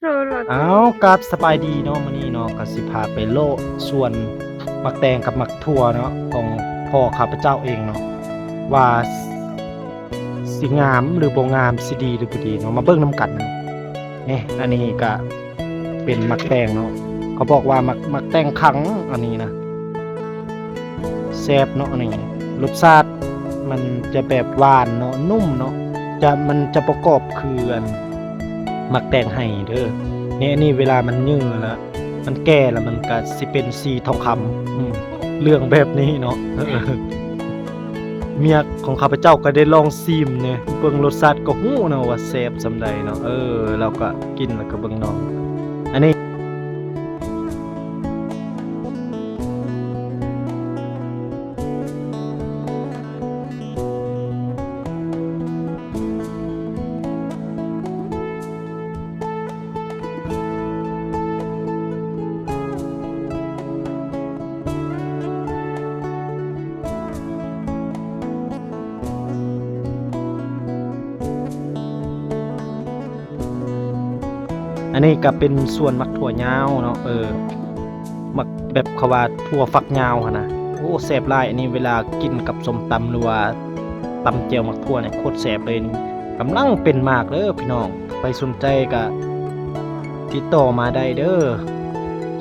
ໂອ້ ລະ ອ້າວ ກາບສະບາຍດີເນາະ ມື້ນີ້ເນາະ ກໍຊິພາໄປເລາະສວນໝາກແຕງກັບໝາກຖົ່ວເນາະ ຂອງພໍ່ຂ້າພະເຈົ້າເອງເນາະ ວ່າຊິງາມຫຼືບໍ່ງາມ ຊິດີຫຼືບໍ່ດີເນາະ ມາເບິ່ງນຳກັນ. ນີ້ ອັນນີ້ກະເປັນໝາກແຕງເນາະ ເຂົາບອກວ່າໝາກ ໝາກແຕງຂັງ ອັນນີ້ນະ ແຊບເນາະ ອັນນີ້ ລົດຊາດມັນຈະແບບຫວານເນາະ ນຸ້ມເນາະ ຈະ ມັນຈະບໍ່ກອບຄືອັນໝາກແຕງໄຮ່ເດີ. ນີ້ ອັນນີ້ເວລາມັນເຫຍື້ອລະ ມັນແກ່ລະ ມັນກະຊິເປັນສີທອງຄຳ ອືມ ເຫຼືອງແບບນີ້ເນາະ. ເອີ ເມຍຂອງຂ້າພະເຈົ້າກໍໄດ້ລອງຊີມແດ່ ເບິ່ງລົດຊາດກໍຮູ້ເນາະວ່າແຊບສ່ຳໃດເນາະ. ເອີ ລາວກໍກິນແລ້ວກໍເບິ່ງນ້ອງ ອັນນີ້ ອັນນີ້ກໍເປັນສວນໝາກຖົ່ວຍາວເນາະ ເອີ ໝາກ ແບບເຂົາວ່າຖົ່ວຝັກຍາວຫັ້ນນະ ໂອ້ ແຊບຫຼາຍ. ອັນນີ້ເວລາກິນກັບສົ້ມຕຳ ຫຼືວ່າຕຳແຈ່ວໝາກຖົ່ວນີ້ ໂຄດແຊບເລີຍ. ກຳລັງເປັນໝາກເດີພີ່ນ້ອງ ໃຜສົນໃຈກະຕິດຕໍ່ມາໄດ້ເດີ.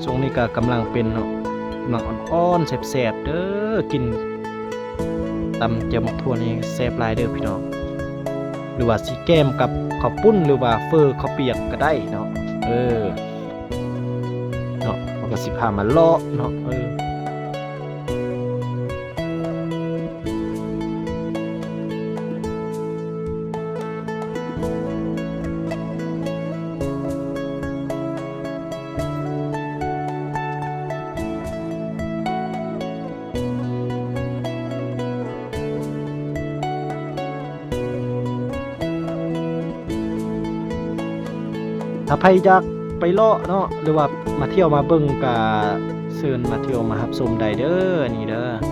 ຊ່ວງນີ້ກະກຳລັງເປັນເນາະ ກຳລັງອ່ອນໆ ແຊບໆ ເດີ. ກິນຕຳແຈ່ວໝາກຖົ່ວນີ້ແຊບຫຼາຍເດີພີ່ນ້ອງ ຫຼືວ່າຊິແກ້ມກັບເຂົ້າປຸ້ນ ຫຼືວ່າເຝີເຂົ້າປຽກກໍໄດ້ເນາະ. ເອີ ເນາະ ເຮົາກໍຊິພາມາເລາະເນາະ ເອີ. ຖ້າໃຜຢາກໄປເລາະເນາະ ຫຼືວ່າມາທ່ຽວມາເບິ່ງ ກະເຊີນມາທ່ຽວມາຮັບຊົມໄດ້ເດີ ນີ້ເດີ.